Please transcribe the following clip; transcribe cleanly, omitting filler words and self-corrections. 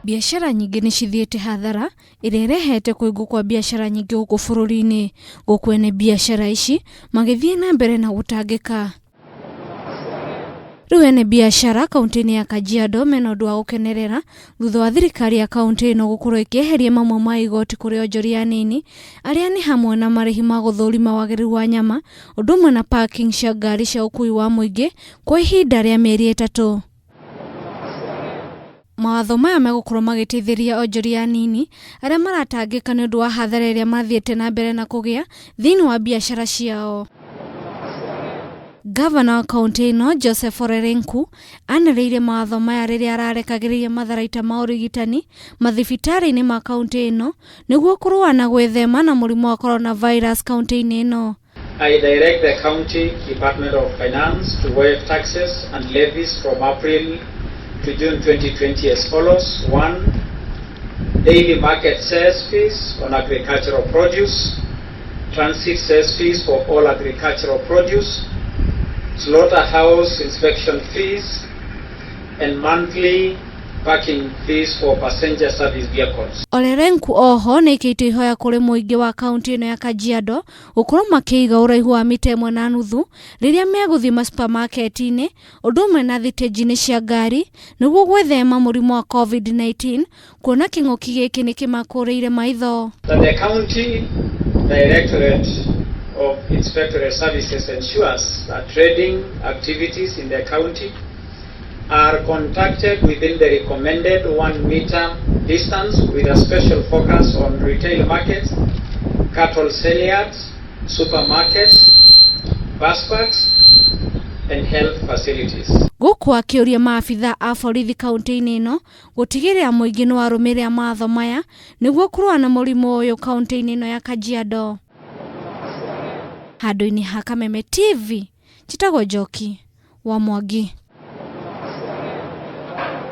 Biacara nyingĩ nĩ cithiĩte hathara ĩrĩa ĩrehete kũhingwo kwa biacara nyingĩ gũkũ bũrũri-inĩ, gũkũ ene biacara ici magĩthiĩ na mbere na gũtangĩka. Rĩu ene biacara kaunti-inĩ ya Kajiado mena ũndũ wa gũkenerera thutha wa thirikari ya kaunti ĩno gũkorwo ĩkĩeheria mamwe ma igoti kũrĩ onjoria anini arĩa nĩ hamwe na marĩhi ma gũthũrima wagĩrĩru wa nyama ũndũ ũmwe na parking cia ngari cia ũkui wa mũingĩ kwa ihinda rĩa mĩeri ĩtatũ. Mawatho maya megũkorwo magĩteithĩrĩria onjoria anini arĩa maratangĩka nĩ ũndũ wa hathara ĩrĩa mathiĩte na mbere na kũgĩa thĩinĩ wa biacara ciao. Gavana wa kaunti ĩno Joseph Ole Lenku anĩrĩire mawatho maya rĩrĩa ararekagĩrĩria matharaita ma ũrigitani mathibitarĩ-inĩ ma kaunti ĩno nĩguo kũrũa na gwĩthema na mũrimũ wa coronavirus kaunti-inĩ ĩno. I direct the County Department of Finance to waive taxes and levies from April to June 2020 as follows. 1. Daily market sales fees on agricultural produce, transit sales fees for all agricultural produce, slaughterhouse inspection fees, and monthly parking fees for passenger service vehicles. Ole Lenku oho nĩ aikĩtie ihoya kũrĩ mũingĩ wa kaunti ĩno ya Kajiado gũkorwo makĩiga ũraihu wa mita ĩmwe na nuthu rĩrĩa megũthiĩ masupamaketi-inĩ ũndũ ũmwe na thitĩnji-inĩ cia ngari nĩguo gwĩthema mũrimũ wa COVID-19 kuona kĩng'ũki gĩkĩ nĩ kĩmakũrĩire maitho. That the County Directorate of Inspectorate Services ensures that trading activities in the county are conducted within the recommended 1 meter distance with a special focus on retail markets, cattle saleyards, supermarkets, bus parks, and health facilities. Gũkũ akĩũria maabitha a borithi kaunti-inĩ ĩno gũtigĩrĩra mũingĩ nĩ warũmĩrĩra mawatho maya nĩguo kũrũa na mũrimũ ũyũ kaunti-inĩ ĩno ya Kajiado. Handũ-inĩ ha Kameme TV, njĩtagwo Njoki wa Mwangi.